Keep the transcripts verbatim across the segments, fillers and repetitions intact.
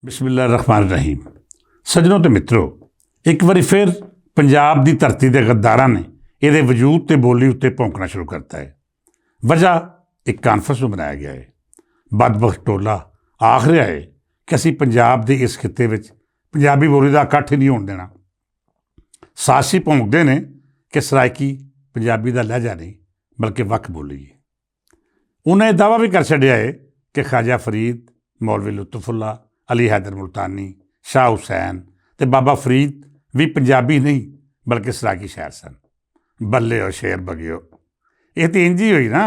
بسم اللہ الرحمن الرحیم۔ سجنوں تے مترو، ایک واری پھر پنجاب دی دھرتی دے غداراں نے ایہدے وجود تے بولی اتے پھونکنا شروع کرتا ہے۔ وجہ، ایک کانفرنس نوں بنایا گیا ہے۔ بدبخت ٹولا آخ رہا ہے کہ اسی پنجاب دے اس خطے وچ پنجابی بولی دا اکٹھ ہی نہیں ہون دینا۔ ساسسی پھونکدے نے کہ سرائیکی پنجابی دا لہجہ نہیں، بلکہ وکھ بولی ہے۔ انہاں ایہہ دعویٰ وی کر چھڈیا ہے کہ خواجہ فرید، مولوی لطف اللہ، علی حیدر ملتانی، شاہ حسین تے بابا فرید وی پنجابی نہیں، بلکہ سراکی شہر سن۔ بلے ہو شیر بگیو، ایہہ تے انجی ہوئی نا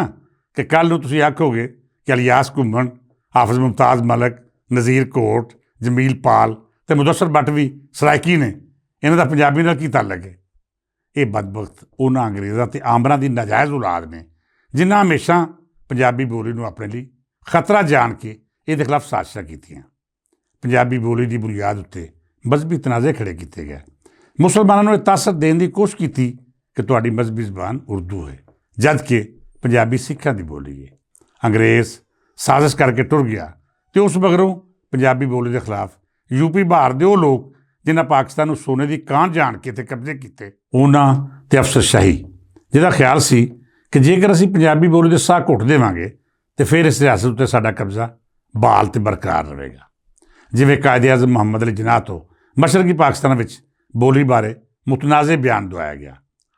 کہ کل نوں تسی آکھو گے کہ الیاس گھمن، حافظ ممتاز ملک، نذیر کوٹ، جمیل پال تے مدثر بٹ وی سرائیکی نے، انہاں دا پنجابی نال کی تعلق ہے؟ ایہہ بدبخت انہاں انگریزاں تے آمبراں دی ناجائز اولاد نے، جنہاں ہمیشہ پنجابی بولی نوں اپنے لئی خطرہ جان کے ایہدے خلاف سازشاں کیتیاں۔ پنجابی بولی دی بنیاد اتے مذہبی تنازعے کھڑے کیتے گئے۔ مسلماناں نوں ایہہ تاثر دین دی کوشش کیتی کہ تہاڈی مذہبی زبان اردو ہے، جد کہ پنجابی سکھاں دی بولی ہے۔ انگریز سازش کر کے ٹر گیا تے اس مگروں پنجابی بولی دے خلاف یوپی باہر دے او لوگ، جنہاں پاکستان نوں سونے دی کان جان کے تے قبضے کیتے، انہاں تے افسر شاہی، جس دا خیال سی کہ جیکر اسی پنجابی بولی دے ساہ گھٹ دیواں گے تے فیر اس ریاست اتے ساڈا قبضہ بحال تے برقرار رہے گا۔ جیویں قائد اعظم محمد علی جناح تو مشرقی پاکستان وچ بولی بارے متنازع بیان دوایا گیا،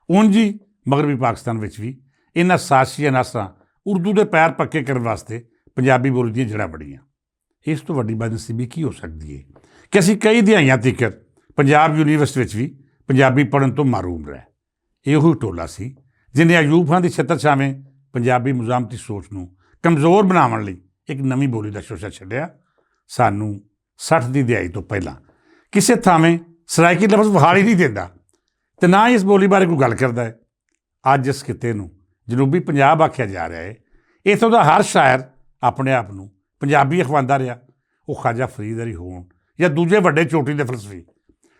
اونجی مغربی پاکستان وچ وی انہاں سازشی عناصراں اردو دے پیر پکے کرن واسطے پنجابی بولی دیاں جڑاں وڑیاں۔ اس توں وڈی بدنصیبی کی ہو سکدی ہے کہ اسی کئی دہائیاں تیکر پنجاب یونیورسٹی وچ وی پنجابی پڑھن توں محروم رہ۔ ایہو ٹولا سی جنہیں ایوب خان دی چھتر چھاویں پنجابی مزاحمتی سوچ نوں کمزور بناون لئی اک نویں بولی دا شوشہ چھڈیا۔ سانوں سٹھ دی دہائی توں پہلاں کسے تھاویں سرائیکی لفظ وہاڑی نہیں دیندا، تے نہ ہی اس بولی بارے کوئی گل کردا ہے۔ اج اس خطے نوں جنوبی پنجاب آکھیا جا رہا ہے۔ اتھوں دا ہر شاعر اپنے آپ نوں پنجابی اخواندا رہیا۔ او خواجہ فرید علی ہون یا دوجے وڈے چوٹی دے فلسفی،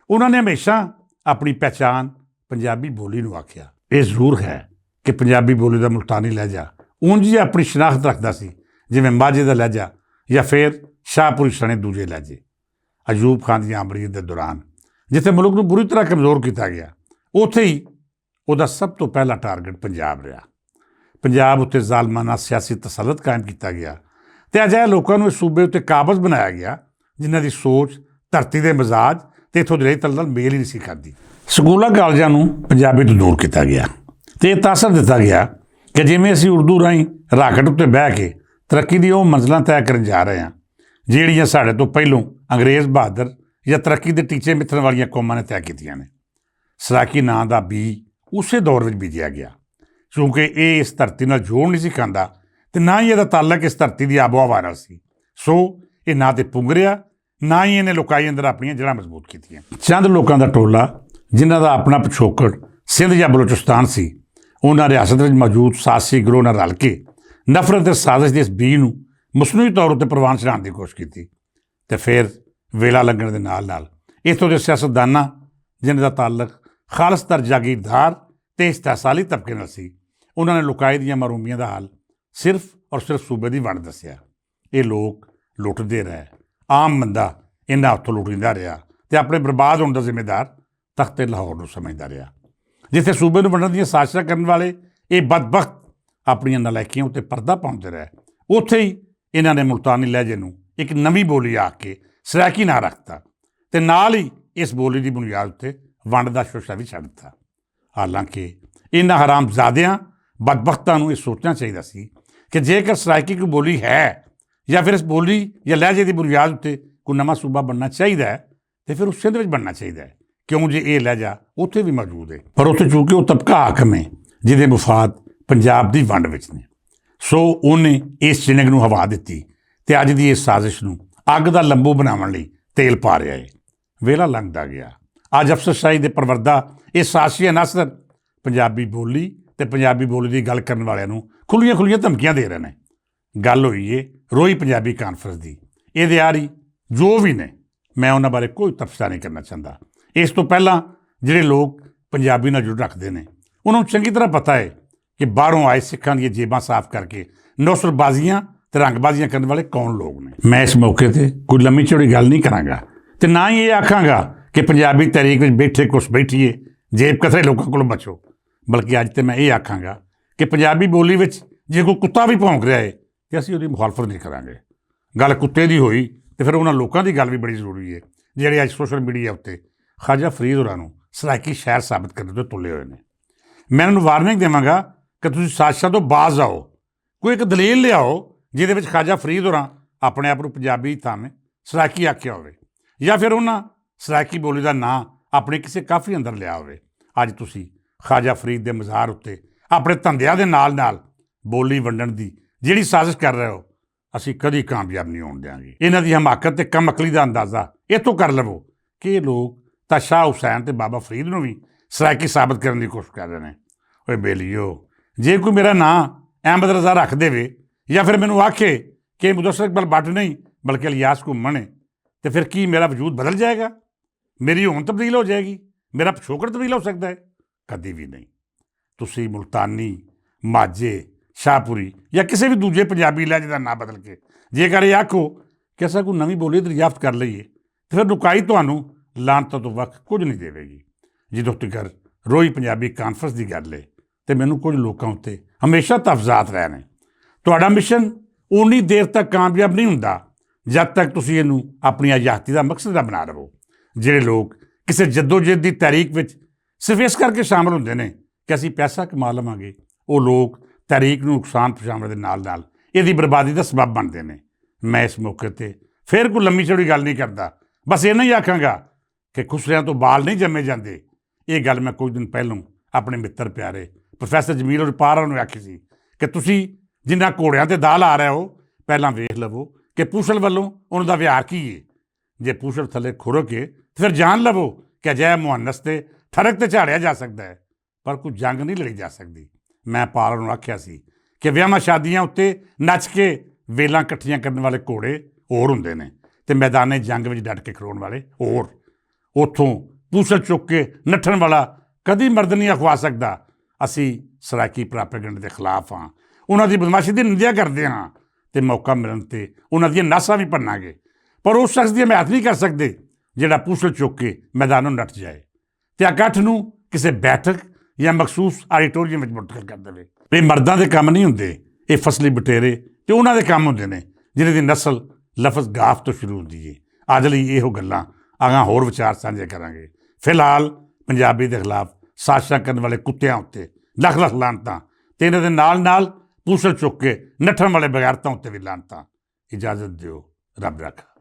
انہاں نے ہمیشہ اپنی پہچان پنجابی بولی نوں آکھیا۔ اے ضرور ہے کہ پنجابی بولی دا ملتانی لہجہ اونجی اپنی شناخت رکھدا سی، جویں ماجھے دا لہجہ یا فیر شاہ پوری سنے دوجے لہجے۔ ایوب خان دی آمریت دے دوران جتھے ملک نوں بری طرح کمزور کیتا گیا، اوتھے ہی اوہدا سب توں پہلا ٹارگٹ پنجاب رہیا۔ پنجاب اتے ظالمانہ سیاسی تسلط قائم کیتا گیا، تے اجہے لوکاں نوں اس صوبے اتے قابض بنایا گیا جنہاں دی سوچ، دھرتی دے مزاج تے اتھوں دے رہی تل نال میل ہی نہیں سی کھاندی۔ سکولاں کالجاں نوں پنجابی توں دور کیتا گیا تے ایہہ تاثر دتا گیا کہ جیویں اسی اردو راہیں راکٹ اتے بہہ کے ترقی دی او منزلاں طے کرن جا رہے ہاں، جیہڑیاں ساڈے توں پہلوں انگریز بہادر یا ترقی دے ٹیچے متھن والیاں قوماں نے طے کیتیاں نے۔ سراکی ناں دا بی اسے دور وچ بیجیا گیا، کیونکہ ایہہ اس دھرتی نال جوڑ نہیں سی کھاندا، تے نہ ہی ایہدا تعلق اس دھرتی دی آب و ہوا نال سی۔ سو ایہہ نہ تے پنگریا، نہ ہی ایہنے لوکائی اندر اپنیاں جڑاں مضبوط کیتیاں۔ چند لوکاں دا ٹولا، جنہاں دا اپنا پچھوکڑ سندھ یا بلوچستان سی، انہاں ریاست وچ موجود سازشی گروہ نال رل کے نفرت تے سازش دے اس بی نوں مصنوعی طور اتے پروان چڑھان دی کوشش کیتی۔ تے فیر ویلا لنگھن دے نال نال اتھوں دے سیاستداناں، جنہاں دا تعلق خالص تر جاگیردار تے استحصالی طبقے نال سی، انہاں نے لکائی دیاں محرومیاں دا حل صرف اور صرف صوبے دی ونڈ دسیا۔ ایہہ لوک لٹدے رہے، عام بندہ انہاں اتھوں لٹیندا رہیا تے اپنے برباد ہون دا ذمہ دار تخت لاہور نوں سمجھدا رہیا۔ جتھے صوبے نوں ونڈن دیاں سازشاں کرن والے ایہہ بدبخت اپنیاں نالائکیاں اتے پردہ پاؤندے رہے، اتھے ہی انہاں نے ملتانی لہجے نوں اک نویں بولی آکھ کے سرائیکی ناں رکھتا، تے نال ہی اس بولی دی بنیاد اتے ونڈ دا شوشہ وی چھڈ دتا۔ حالانکہ انہاں حرام زادیاں بدبختاں نوں ایہہ سوچنا چاہیدا سی کہ جیکر سرائیکی کوئی بولی ہے یا فیر اس بولی یا لہجے دی بنیاد اتے کوئی نواں صوبہ بننا چاہیدا ہے، تے فیر اس سندھ وچ بننا چاہیدا ہے، کیوں جے ایہہ لہجہ اتھے وی موجود ہے۔ پر اتھے چونکہ او طبقہ حاکم ہے جس دے مفاد پنجاب دی ونڈ وچ نے، سو انہیں اس چنگ نوں ہوا دتی تے اج دی اس سازش نوں اگ دا لمبو بناون لئی تیل پا رہیا ہے۔ ویلا لنگھدا گیا۔ اج افسر شاہی دے پروردہ اس سازشی عناصر پنجابی بولی تے پنجابی بولی دی گل کرن والیاں نوں کھلیاں کھلیاں دھمکیاں دے رہے نے۔ گل ہوئی ہے روئی پنجابی کانفرنس دی۔ ایہہ دیاری جو وی نے، میں انہاں بارے کوئی تفصیل نہیں کرنا چاہندا۔ اس توں پہلاں جڑے لوگ پنجابی نال جڑ رکھدے نے، انہاں نوں چنگی طرح پتہ ہے کہ باہروں آئے سکھاں دیاں جیباں صاف کر کے نوسر بازیاں تے رنگ بازیاں کرن والے کون لوگ نے؟ میں اس موقع تے کوئی لمبی چوڑی گل نہیں کراں گا، تے نہ ہی یہ آکھاں گا کہ پنجابی تحریک وچ بیٹھے کچھ بیٹھیے، جیب کتھرے لوکاں کولوں بچو۔ بلکہ اج تے میں یہ آکھاں گا کہ پنجابی بولی وچ جے کوئی کتا بھی بھونک رہا ہے، تے اسی اودی مخالفت نہیں کراں گے۔ گل کتے دی ہوئی، تے پھر انہاں لوکاں دی گل بھی بڑی ضروری ہے، جہڑے اج سوشل میڈیا اُتے خواجہ فرید ہوراں نوں سرائیکی شہر ثابت کرنے تے تلے ہوئے نے۔ میں انہاں نوں وارننگ دیواں گا کہ تسی سازشاں توں باز آؤ، کوئی اک دلیل لیاؤ جس دے وچ خواجہ فرید ہوراں اپنے آپ نوں پنجابی تھاویں سرائیکی آکھیا ہووے، یا پھر انہاں سرائیکی بولی دا ناں اپنے کسے کافی اندر لیا ہووے۔ اج تسی خواجہ فرید دے مزار اُتے اپنے دھندیاں دے نال نال بولی ونڈن دی جیہڑی سازش کر رہے ہو، اسی کدی کامیاب نہیں ہون دیاں گے۔ انہاں دی حماقت تے کم عقلی دا اندازہ اتھوں کر لوو کہ یہ لوگ تاں شاہ حسین تے بابا فرید نوں وی سرائیکی ثابت کرن دی کوشش کر رہے نے۔ اوئے بیلیو، جے کوئی میرا ناں احمد رضا رکھ دے وے، یا پھر مینوں آکھے کہ مدثر اقبال بٹ نہیں، بلکہ الیاس کو منے، تے پھر کی میرا وجود بدل جائے گا؟ میری ہون تبدیل ہو جائے گی؟ میرا پچھوکڑ تبدیل ہو سکدا ہے؟ کدی وی نہیں۔ تسی ملتانی، ماجے، شاہپوری یا کسے وی دوجے پنجابی لہجے دا ناں بدل کے جے کر یہ آکھو کہ اساں کوئی نویں بولی دریافت کر لئیے، تے پھر نکائی تہانوں لعنتاں توں وقت کچھ نہیں دیوے گی۔ جدوں تکر روئی پنجابی کانفرنس دی گل ہے، تے مینوں کچھ لوکاں اُتے ہمیشہ تفضات رہنے۔ تہاڈا مشن اونی دیر تک کامیاب نہیں ہوندا جد تک تسی اینوں اپنی آیاتی دا مقصد نہ بنا رہو۔ جہڑے لوگ کسے جدوجہد دی تحریک وچ صرف اس کر کے شامل ہوندے نے کہ اسی پیسہ کما لواں گے، وہ لوگ تحریک نوں نقصان پہنچاون دے نال نال ایہدی بربادی دا سبب بندے نے۔ میں اس موقع تے پھر کوئی لمبی چوڑی گل نہیں کردا، بس اینا ہی آکھاں گا کہ خسریاں توں بال نہیں جمے جاندے۔ یہ گل میں کچھ دن پہلوں اپنے متر پیارے پروفیسر جمیل اور پارا نوں آکھی سی کہ تسی جنہاں گھوڑیاں تے دال آ رہے ہو، پہلاں ویکھ لوو کہ پوشل ولوں انہاں دا ویہار کی ہے۔ جے پوشل تھلے کھرو کے تے پھر جان لوو کہ اجہا مہنس تے ٹھرک تے جھاڑیا جا سکدا ہے، پر کوئی جنگ نہیں لڑی جا سکدی۔ میں پارا نوں آکھیا سی کہ ویاہواں شادیاں اُتے نچ کے ویلاں کٹھیاں کرن والے گھوڑے ہور ہوندے نے، تے میدان جنگ وچ ڈٹ کے کھلون والے ہور۔ اتھوں پوسل چک کے نٹھن والا کدی مرد نہیں اخوا سکدا۔ اسی سرائیکی پراپیگنڈ دے خلاف ہاں، انہاں دی بدمعاشی دی نندیا کردے ہاں، تے موقع ملن تے انہاں دیاں ناساں وی بھناں گے۔ پر اس شخص دی حمایت نہیں کر سکدے جہڑا پوسل چک کے میدانوں نٹ جائے تے اکٹھ نوں کسے بیٹھک یا مخصوص آڈیٹوریم وچ منتقل کر دے۔ یہ مرداں دے کم نہیں ہوندے، یہ فصلی بٹیرے تے انہاں دے کم ہوندے نے، جنہاں دی نسل لفظ گاف تو شروع ہوندی ہے۔ اج لئی ایہو گلاں اگاں ہور وچار سانجھے کراں گے۔ فی الحال پنجابی دے خلاف سازشاں کرن والے کتیاں اُتے لکھ لکھ لعنتاں، تے انہاں دے نال نال پوسل چک کے نٹھن والے بغیرتاں اُتے وی لعنتاں۔ اجازت دیو، رب رکھا۔